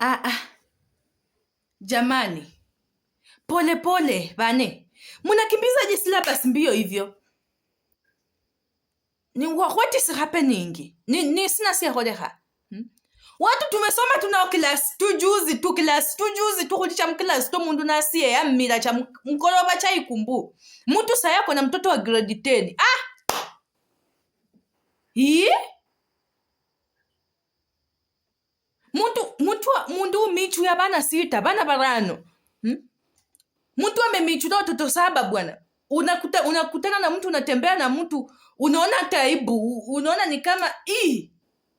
Ah, ah. Jamani, pole pole bane, munakimbizaje syllabus mbio hivyo? Ni what is happening? Ni sina siyaholeha. Watu tumesoma tunao class tu juzi tu class tu juzi tu kulicha mclass tu mundu nasiye ya mmila cha mkoloba cha ikumbu. Mtu sayako na mtoto wa grade 10. Ah! Hii? Muntu umichu ya bana 6, bana 5. Mtu amemichu watoto 7 bwana. Unakutana na mtu, unatembea na mtu, unaona taibu, unaona ni kama ii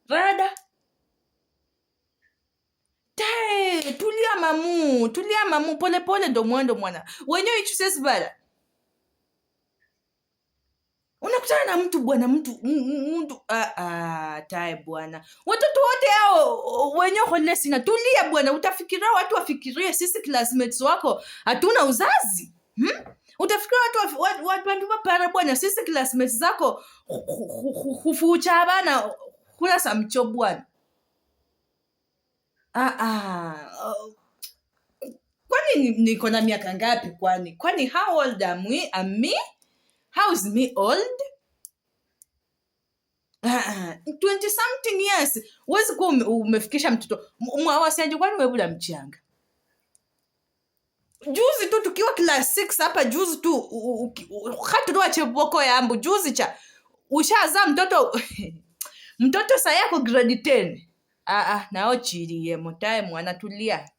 rada. Tae, tulia mamu, tulia mamu, pole pole ndo mwendo mwana. Wenyewe ichusesi bala. Unakutana na mtu bwana, mtu, tae bwana. Watoto wote hao wenyewe hole sina. Tulia bwana, utafikiria watu wafikirie sisi classmates wako hatuna uzazi. Utafikiria watu watu wapara bwana, sisi classmates zako hufucha bana kula samcho bwana. Kwani niko na miaka ngapi kwani? Kwani how old am we? Am me? How is me old? 20 something years. Huwezi kuwa umefikisha mtoto. Mwawasiaje kwani wewe bula mchanga? Juzi tu tukiwa class 6 hapa juzi tu hatu cheboko yambu juzi cha ushazaa mtoto. Mtoto saa yako grade 10. Nao chilie motae mwana tulia.